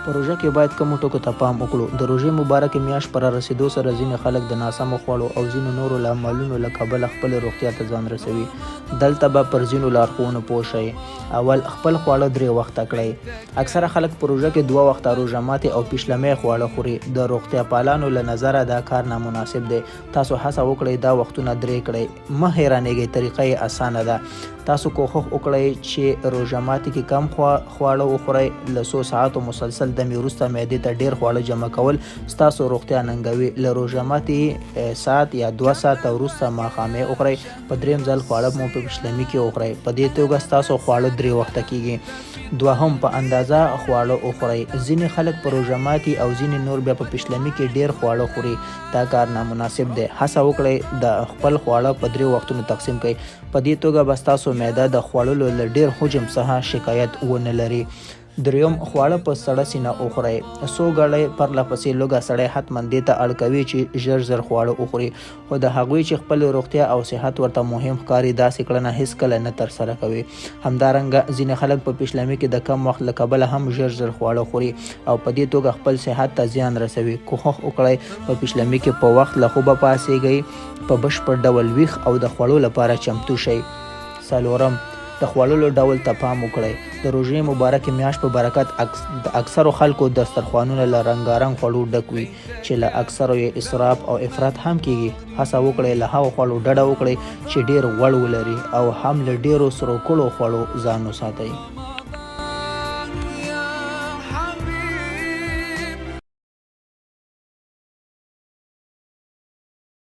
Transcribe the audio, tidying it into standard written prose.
په روژه کې باید کومو ټکو ته پام وکړو؟ د روژې مبارکې میاشت په رارسېدو سره ځینې خلک د ناسمو خوړو او ځینو نورو لاملونو له کبله خپلې روغتیا ته ځان رسوي. دلته به پر ځینو لارښوونو پوه شئ. اول، خپل خواړه درې وخته کړئ. اکثره خلک په روژه کې دوه وخته روژه ماتې او پیشلمی خواړه خوري. د روغتیاپالانو له نظره دا کار نامناسب دی. تاسو هڅه وکړئ دا وختونه درې کړئ. مه حیرانېږئ، طریقه یې اسانه ده. تاسو کوښښ وکړئ چې روژه ماتي کې کم خواړه وخورئ. له څو ساعتو مسلسل دمې وروسته معدې ته ډېر خواړه جمع کول ستاسو روغتیا ننګوي. له روژه ماتي ساعت یا دوه ساعته وروسته ماښامی وخورئ. په دریم ځل خواړه مو په پشلمي کې وخورئ. په دې توګه ستاسو خواړه درې وخته کېږي. دوهم، په اندازه خواړه وخورئ. ځینې خلک په روژه ماتي او ځینې نور بیا په پشلمي کې ډېر خواړه خوري. دا کار نامناسب دی. هڅه وکړئ د خپل خواړه په دریو وختونو تقسیم کړئ. په دې توګه به ستاسو معده د خوړلو له ډېر حجم څخه شکایت ونه لري. دریم، خواړه په سړه سینه وخورئ. څو ګړۍ پرله پسې لوږه سړی حتما دې ته اړ کوي چې ژر ژر خواړه وخوري، خو د هغوی چې خپلې روغتیا او صحت ورته مهم ښکاري داسې کړنه هېڅکله نه ترسره کوي. همدارنګه ځینې خلک په پیشلمي کې د کم وخت له کبله هم ژر ژر خواړه خوري او په دې توګه خپل صحت ته زیان رسوي. کوښښ وکړئ په پیشلمي کې په وخت له خوبه پاڅېږئ، په بشپړ ډول ویښ او د خوړو لپاره چمتو شئ. څلورم، د خوړلو ډول ته پام وکړئ. د روژې مبارکې میاشت په برکت د اکثرو خلکو دسترخوانونه له رنګارنګ خوړو ډک وي چې له اکثرو یې اسراف او افراط هم کېږي. هڅه وکړئ له هغو خوړو ډډه وکړئ چې ډېر غوړ ولري او هم له ډېرو سرو کړو خوړو ځان وساتئ.